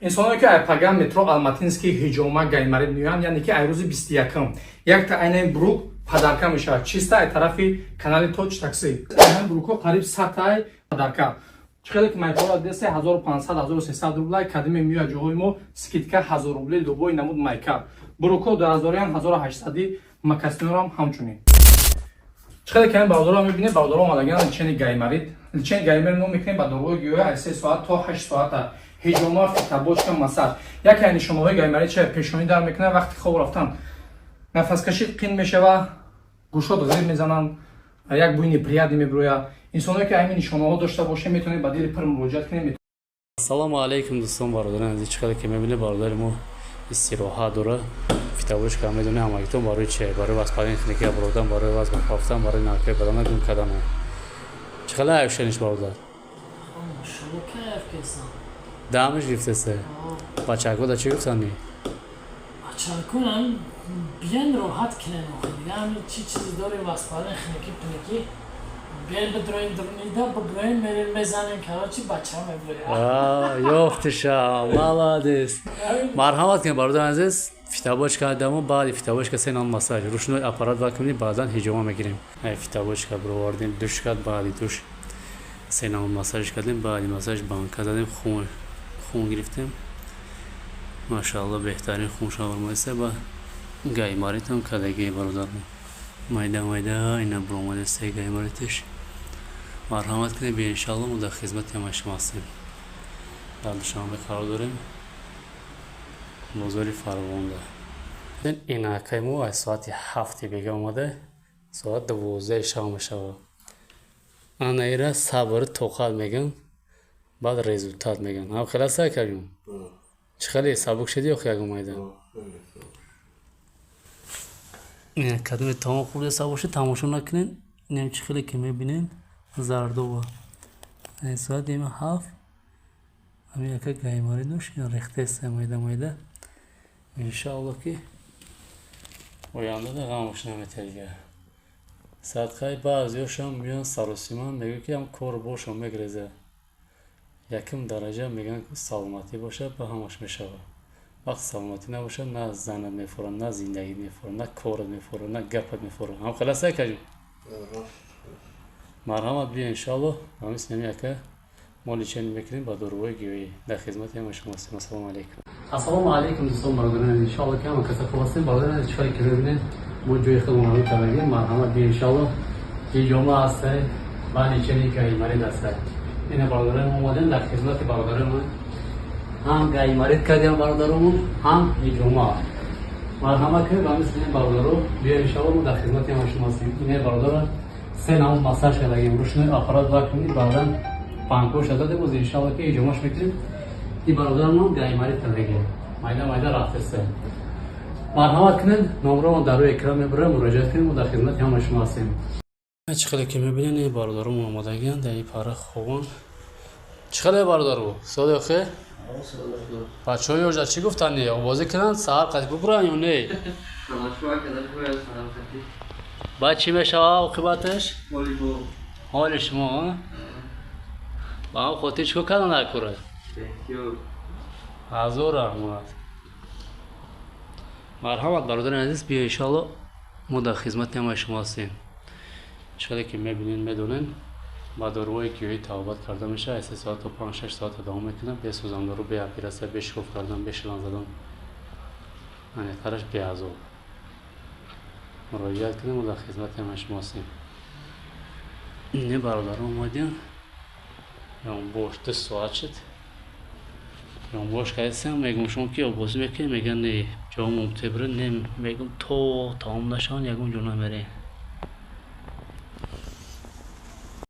Инсоное ки ай пага метро Алматинский ҳиҷома, гайморит меоянд, яъне ки ай рӯзи 21-м якта айнаи брюк подарка мешавад, чиста ай тарафи канали Точ Такси. Айнаи брюкҳо қариб 100 ай подарка. Чӣ хеле ки майкаҳоро десе, 1500, 1300 рублай кадиме меояд, ҷоҳои мо скидка 1000 рубле, любой намуд майка. Брюкҳо 2000-ян, 1800, мокасинорам ҳамчунин. Чӣ хеле ки бародаро мебинед, бародаро омадагиан лечение гайморит. Лечение гайморит мо мекунем ба доруҳои гиёҳӣ аз 3 соат то 8 соата, ҳиҷома, фитобочка, массаж. Яке аз нишонаҳои гайморит чия? Пешонӣ дар мекунад, вақти хоб рафтан нафаскашӣ қин мешава, гӯшот ғир мезананд, як бӯи неприятный мебирояд. Инсоное ки ҳамин нишонаҳо дошта бошем, метавонед ба дили пур муроҷиат кунем. Ассалому алайкум, дӯстон, бародарони азиз. Чӣ қадар ки мебинед, бародари мо истироҳат дора. Фитобочка медонед ҳамагитон барои чи? Барои васпалин хунукия буродан, барои вазн пафтан, барои наркои бадана гум кардан. Чӣ қадар аюшаниш, бародар? Дамаш гирифтасе. Бачако да чӣ гуфтани? Бачакун биен, роҳат кунен. Охи дига ҳами чӣ чизе дорем, васпалин хунукӣ пунукӣ, биен, бидроем дурунида, биброем, мерем, мезанем, короче, бача меброя. Ёфтиша, молодец. Марҳамат кунед, бародари азиз. Фитобочка дамо, баъди фитобочка се нон массаж, ручной аппарат вакунӣ, баъдан ҳиҷома мегирем. Фитобочка бировардем, душ кард, баъди душ се нон массаж кардем, баъди массаж банка задем, хун гирифтем. Машаалло, беҳтарин хун шавармоиста. Ба гайморитам кардагии бародармо майда майда ина буромадеста гайморитиш. Марҳамат кунед, биё, иншаалло, мо дар хизмати ҳамаи шумо ҳастем. Дар Душанбе қарор дорем, бозори Фарғонда. Инакай мо аз соати 7-и бега омада, соат 12-и шаб мешавад. Ана ира сабр, тоқат мегӯям, баъд результат мегӯям. Ҳам хела сай кардем. Чӣ хеле сабук шуди охи, ягон майда кадоме таом хӯрдеста бошед, тамошо накунед. Инам чӣ хеле ки мебинед, зардоба. Соати 7 ҳамин яка гайморӣ дошт, рехтеста майда майда. Иншоалло, ки ояндада ғамош наметиҳад дига. Садқаи баъзеҳошам меоянд саросиман, мегӯянд, ки ҳам кору бошам мегреза. Якум дараҷа мегӯянд, ки саломатӣ бошад, ба ҳамаш мешавад. Вақти саломатӣ набошад, на занат мефорад, на зиндагит мефорад, на корат мефорад, на гапат мефорад. Ҳам хеле сай кардем. Марҳамат, биё, иншоалло, ба мисли ҳамин яка мо лечение мекунем ба доруҳои гиёҳӣ. Дар хизмати ҳамаи шумо ҳастем. Ассалому алайкум. Ассалому алайкум, дӯстон, бародарон. Иншоалло, ки ҳама каса хуб ҳастем. Бародарон, чӣ хеле ки мебинед, мо ҷои худмон ҳамин кардагем. Марҳамат, биё, иншоалло, ҳиҷома ҳастай ва лечение гайморит ҳастай. Ина бародарон омадем, дар хизмати бародарон ҳам гайморит кардем, бародаронмон ҳам ҳиҷома. Марҳамат кунед, ба мисли ин бародаро биё, иншоалло, мо дар хизмати ҳамаи шумо ҳастем. Ина бародаро се намуд массаж кардагем, ручной аппарат вакунӣ, баъдан панкоша дадем, боз иншоалло, ки ҳиҷомаш мекунем. Ин бародарамон гайморит кардагем, майда майда рафтеста. Марҳамат кунед, номромо дар рӯи экран мебарем, муроҷиат кунед, мо дар хизмати ҳамаи шумо ҳастем. Чӣ хеле ки мебинед, ин бародаромон омодагианд, дар ин пара хобон. Чӣ хеле, бародаро, соли охир бачаҳои ёжа чӣ гуфтанд? Овозӣ кунанд, саҳар қати бубуранд ё не? Баъд чӣ мешавад оқибаташ? Ҳоли шумо ба ҳам хотир чӣ кор кардан дар кора? Ҳазор раҳмат. Марҳамат, бародари азиз, биё, иншоалло, мо дар хизмати ҳамаи шумо ҳастем. Чӣ хеле ки мебинед, медонед, ба доруҳое гиёҳӣ табобат карда мешавад, аз 3 соат то 5-6 соата давом мекунад, бе сӯзандору, бе оператсия, бе шикоф кардан, бе шланг задан, аниқтараш, беазоб. Муроҷиат кунед, мо дар хизмати ҳамаи шумо ҳастем. Не, бародарон омадем, ёнбош 2 соат шуд, ёнбош кардесам. Мегӯм, шумо ки обозӣ мекунед? Мегӯянд, не, ҷо мумтебра не. Мегӯм, то тамом нашаванд, ягон ҷо намерем.